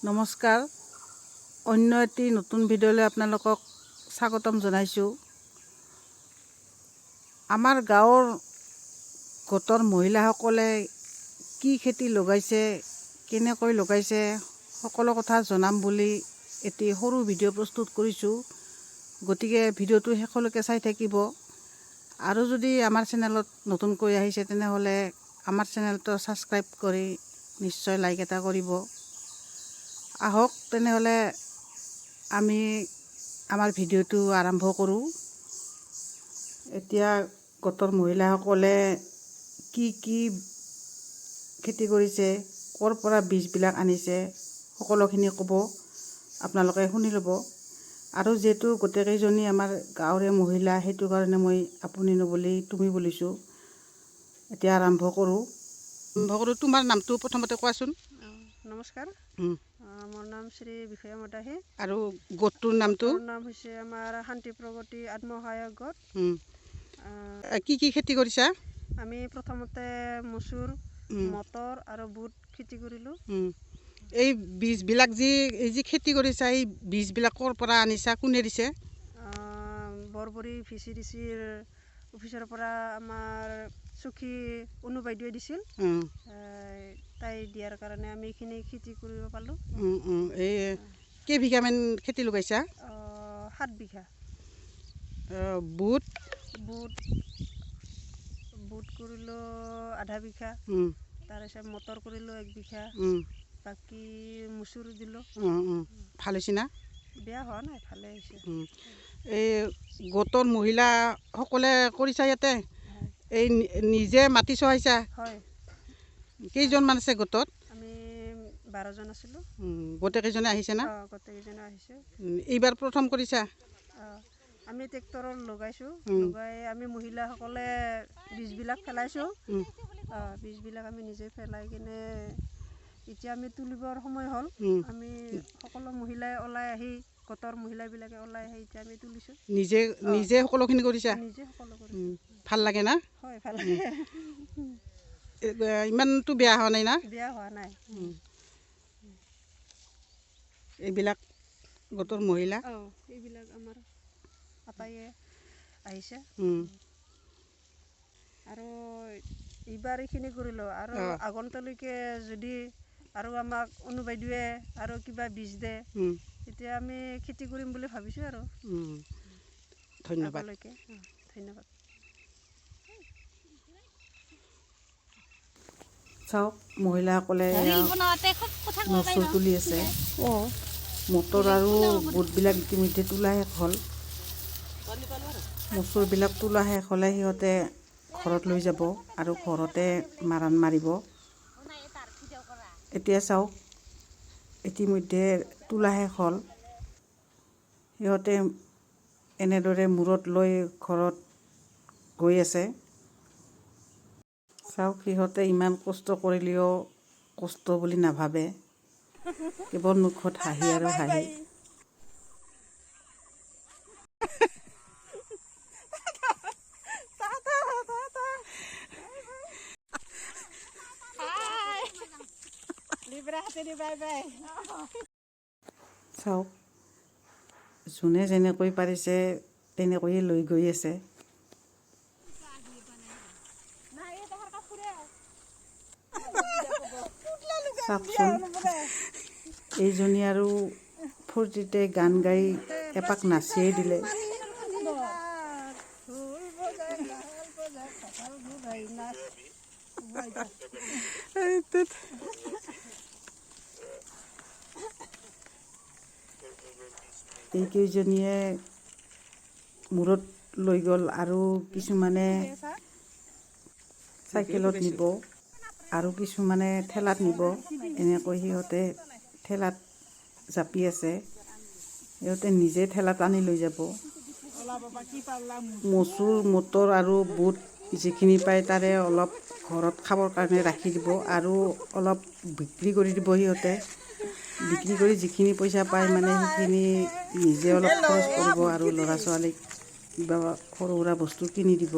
নমস্কাৰ, অন্য এটি নতুন ভিডিঅ'লৈ আপোনালোকক স্বাগতম জনাইছোঁ। আমাৰ গাঁৱৰ গোটৰ মহিলাসকলে কি খেতি লগাইছে, কেনেকৈ লগাইছে, সকলো কথা জনাম বুলি এটি সৰু ভিডিঅ' প্ৰস্তুত কৰিছোঁ। গতিকে ভিডিঅ'টো শেষলৈকে চাই থাকিব আৰু যদি আমাৰ চেনেলত নতুনকৈ আহিছে, তেনেহ'লে আমাৰ চেনেলটো ছাবস্ক্ৰাইব কৰি নিশ্চয় লাইক এটা কৰিব। আহক তেনেহ'লে, আমি আমাৰ ভিডিঅ'টো আৰম্ভ কৰোঁ। এতিয়া গোটৰ মহিলাসকলে কি কি খেতি কৰিছে, ক'ৰ পৰা বীজবিলাক আনিছে, সকলোখিনি ক'ব, আপোনালোকে শুনি ল'ব। আৰু যিহেতু গোটেইকেইজনী আমাৰ গাঁৱৰে মহিলা, সেইটো কাৰণে মই আপুনি নবুলি তুমি বুলিছোঁ। এতিয়া আৰম্ভ কৰোঁ, আৰম্ভ কৰোঁ। তোমাৰ নামটো প্ৰথমতে কোৱাচোন। নমস্কাৰ। মোৰ নাম শ্ৰী বিষয়া মদাহী। আৰু গোটটোৰ নামটো? মোৰ নাম হৈছে আমাৰ শান্তি প্ৰগতি আত্মসহায়ক গোট। কি কি খেতি কৰিছা? আমি প্ৰথমতে মচুৰ, মটৰ আৰু বুট খেতি কৰিলোঁ। এই বীজবিলাক যি এই যি খেতি কৰিছা, এই বীজবিলাক ক'ৰ পৰা আনিছা, কোনে দিছে? বৰবৰী ভিচিডিচিৰ অফিচৰ পৰা আমাৰ সখী অনু বাইদেৱে দিছিল। তাই দিয়াৰ কাৰণে আমি এইখিনি খেতি কৰিব পালোঁ। এই কেইবিঘামান খেতি লগাইছা? 7 বিঘা। বুট? বুট বুট কৰিলোঁ আধা বিঘা। তাৰপিছত মটৰ কৰিলোঁ 1 বিঘা। বাকী মচুৰ দিলোঁ। ভাল হৈছে না? বেয়া হোৱা নাই, ভালে হৈছে। এই গোটৰ মহিলাসকলে কৰিছা ইয়াতে? হয়। এই নিজে মাটি চহাইছা? হয়। কেইজনমান আছে গোটত? আমি 12জন আছিলোঁ। গোটেইকেইজনে আহিছে না? অঁ, গোটেইকেইজনে আহিছে। এইবাৰ প্ৰথম কৰিছা? অঁ, আমি ট্ৰেক্টৰত লগাইছোঁ। লগাই আমি মহিলাসকলে বীজবিলাক পেলাইছোঁ। অঁ, বীজবিলাক আমি নিজে পেলাই কিনে এতিয়া আমি তুলিবৰ সময় হ'ল। আমি সকলো মহিলাই ওলাই আহি, গোটৰ মহিলাবিলাকে ওলাই আহি এতিয়া আমি তুলিছোঁ। নিজে নিজে সকলোখিনি কৰিছা? নিজে সকলো কৰিছোঁ। ভাল লাগে না? হয়, ভাল লাগে। ইমানটো বেয়া হোৱা নাই না? বেয়া হোৱা নাই। এইবিলাক গোটৰ মহিলা। অঁ, এইবিলাক আমাৰ আটাইয়ে আহিছে। আৰু এইবাৰ এইখিনি কৰিলোঁ আৰু আগন্তুলৈকে যদি আৰু আমাক অনু বাইদেৱে আৰু কিবা বীজ দিয়ে, তেতিয়া আমি খেতি কৰিম বুলি ভাবিছোঁ আৰু। ধন্যবাদ। আগলৈকে। অঁ, ধন্যবাদ। চাওক, মহিলাসকলে এয়া মচুৰ তুলি আছে। মটৰ আৰু বুটবিলাক ইতিমধ্যে তোলা শেষ হ'ল। মচুৰবিলাক তোলা শেষ হ'লে সিহঁতে ঘৰত লৈ যাব আৰু ঘৰতে মাৰাণ মাৰিব। এতিয়া চাওক, ইতিমধ্যে তোলা শেষ হ'ল। সিহঁতে এনেদৰে মূৰত লৈ ঘৰত গৈ আছে। চাওক, সিহঁতে ইমান কষ্ট কৰিলেও কষ্ট বুলি নাভাবে, কেৱল মুখত হাঁহি আৰু হাঁহি। চাওক, যোনে যেনেকৈ পাৰিছে তেনেকৈয়ে লৈ গৈ আছে। চাওকচোন, এইজনী আৰু ফূৰ্তিতে গান গাই এপাক নাচিয়েই দিলে। ঢোল বজাই, তাল বজাই, কঁকাল ঘূৰাই নাচ। এইকেইজনীয়ে মূৰত লৈ গ'ল আৰু কিছুমানে চাইকেলত নিব আৰু কিছুমানে ঠেলাত নিব। এনেকৈ সিহঁতে ঠেলাত জাপি আছে। সিহঁতে নিজে ঠেলাত টানি লৈ যাব। মচুৰ, মটৰ আৰু বুট যিখিনি পায়, তাৰে অলপ ঘৰত খাবৰ কাৰণে ৰাখি দিব আৰু অলপ বিক্ৰী কৰি দিব। সিহঁতে বিক্ৰী কৰি যিখিনি পইচা পায়, মানে সেইখিনি নিজে অলপ খৰচ কৰিব আৰু ল'ৰা ছোৱালীক কিবা সৰু সুৰা বস্তু কিনি দিব।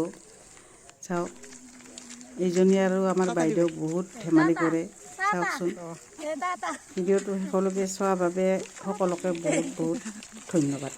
চাওক, এইজনী আৰু আমাৰ বাইদেউ বহুত ধেমালি কৰে। চাওকচোন। ভিডিঅ'টো শেষলৈকে চোৱাৰ বাবে সকলোকে বহুত বহুত ধন্যবাদ।